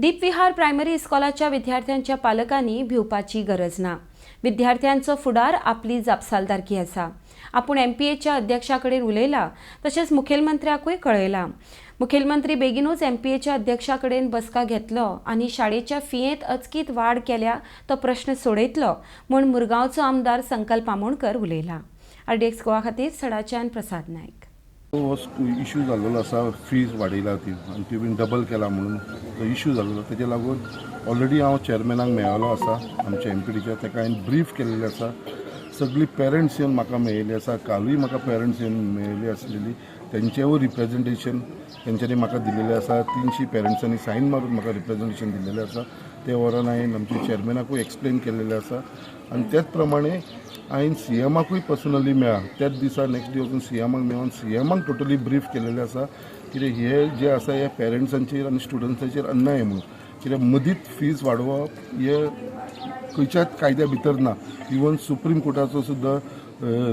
Deep Vihar primary इस्कॉलाच्या विद्यार्थ्यांच्या पालकांनी भिवपाची गरज ना. विद्यार्थ्यांचो फुडार आपली जापसालदारकी आसा. आपूण एमपीएच्या अध्यक्षा कडेन उलयला, तशेंच मुखेलमंत्र्याकूय कळयलां. मुखेलमंत्री बेगिनूच एमपीएच्या अध्यक्षा कडेन बसका घेतलो आनी शाळेच्या फियेंत अचकीत वाड केल्या तो प्रश्न सोडयतलो म्हूण मुरगांवचो आमदार संकल्प आमोणकर उलयला. आरडीएक्स गोवा खातीर सडाच्यान प्रसाद नायक. हो इशू जाल्लो आसा, फीज वाडयला ती आनी ती बीन डबल केला म्हणून तो इशू जाल्लो. तेजे लागून ऑलरेडी हांव चेअरमॅनाक मेळ्ळो आसा आमच्या एमपीटीच्या. ताका हांवें ब्रीफ केल्लें आसा. सगळीं पेरंट्स येवन म्हाका मेळिल्ली आसा. कालूय म्हाका पेरंट्स येवन मेळिल्ली आसलेली. तेंचेवूय रिप्रेजेंटेशन तेंच्यांनी म्हाका दिलेलें आसा. 300 पेरंट्सांनी सायन मारून म्हाका रिप्रेजेंटेशन दिल्लेलें आसा. तें व्हरोन हांवें आमच्या चेअरमॅनाकूय एक्सप्लेन केल्लेलें आसा आनी तेच प्रमाणे हांवें सीएमाकूय पर्सनली मेळ्ळा. त्याच दिसा नेक्स्ट डे वचून सीएमाक मेळोन सीएमाक टोटली ब्रीफ केलेलें आसा, कितें हे जे आसा हे पेरंट्सांचेर आनी स्टुडंट्सांचेर अन्याय म्हणून. कित्याक मदींच फीज वाडोवप हे खंयच्याच कायद्या भितर ना. इवन सुप्रीम कोर्टाचो सुद्दां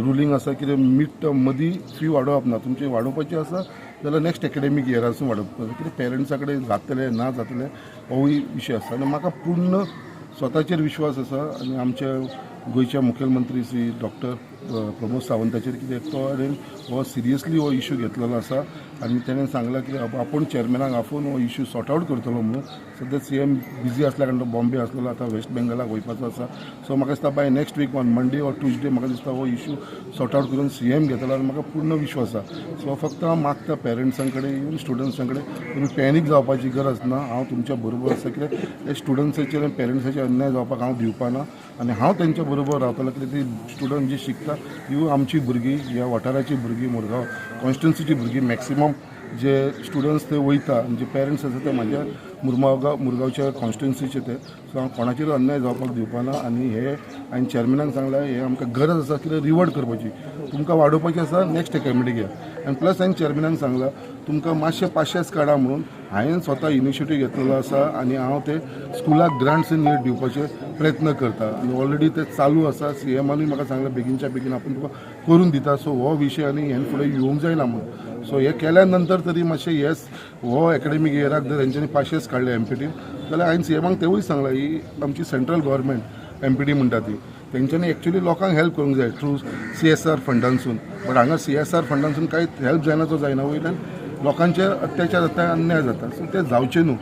रुलींग आसा, कितें मिड टर्म मदीं फी वाडोवप ना. तुमची वाडोवपाची आसा जाल्यार नेक्स्ट एकेडमीक इयरासून वाडोवप. कितें पेरंट्सा कडेन जातलें ना जातलें होवूय विशय आसा. आनी म्हाका पूर्ण स्वताचेर विश्वास आसा आनी आमच्या गोंयच्या मुखेलमंत्री श्री डॉक्टर प्रमोद सावंताचेर, कित्याक तो हाणें हो सिरियसली हो इशू घेतलेलो आसा आनी तेणें सांगलां की आपूण चेअरमॅनाक आपोवन हो इशू सॉर्ट आवट करतलो म्हणून. सद्या सीएम बिजी आसल्या कारणान तो बॉम्बे आसलेलो, आतां वेस्ट बेंगलाक वयपाचो आसा. सो म्हाका दिसता by next week on Monday or Tuesday म्हाका दिसता हो इशू सॉर्ट आवट करून सीएम घेतलो आनी म्हाका पूर्ण विश्वास आसा. सो फक्त हांव मागता पेरंट्सां कडेन, इवन स्टुडंट्सां कडेन, तुमी पॅनीक जावपाची गरज ना. हांव तुमच्या बरोबर आसा, कित्याक हे स्टुडंट्साचेर आनी पेरंट्साचेर अन्याय जावपाक हांव दिवपाना आनी हांव तेंच्या बरोबर रावतलो, कित्याक ती स्टुडंट जी शिकता ती आमची भुरगीं, ह्या वाठाराची भुरगीं, मुरगांव कॉन्स्टिट्युन्सीची भुरगीं. मॅक्सिमम जे स्टुडंट्स ते वयता आनी जे पेरंट्स आसा ते म्हाज्या मुरगांवच्या कॉन्स्टिट्युन्सीचे ते. सो हांव कोणाचेर अन्याय जावपाक दिवपाना. आनी हे हांवें चेअरमॅनाक सांगलां, हे आमकां गरज आसा कितें रिवर्ट करपाची. तुमकां वाडोवपाची आसा, नेक्स्ट एकेडमीक इयर. आनी प्लस हांवें चेअरमॅनाक सांगलां, तुमकां मातशें पाशेंस काडा म्हणून. हांवें स्वता इनिशिएटीव घेतलेलो आसा आनी हांव ते स्कुलाक ग्रांट्स इन एड दिवपाचे प्रयत्न करता आनी ऑलरेडी ते चालू आसा. सीएमानूय म्हाका सांगलें, बेगीनच्या बेगीन आपूण तुका करून दिता. सो हो विशय आनी हेन फुडें येवंक जायना म्हणून. सो हे केल्या नंतर तरी मातशें येस, हो एकेडमीक इयराक जर हेंच्यांनी पाशेंस काडले एमपीटीन जाल्यार, हांवें सीएमाक तेवूय सांगलां, ही आमची सेंट्रल गव्हर्मेंट एमपीटी म्हणटा ती, तेंच्यांनी एक्चुली लोकांक हेल्प करूंक जाय थ्रू सीएसआर फंडांसून. बट हांगा सीएसआर फंडांसून कांय हेल्प जायना तो जायना, वयल्यान लोकांचेर अत्याचार जाता, अन्याय जाता. सो ते जावचे न्हू.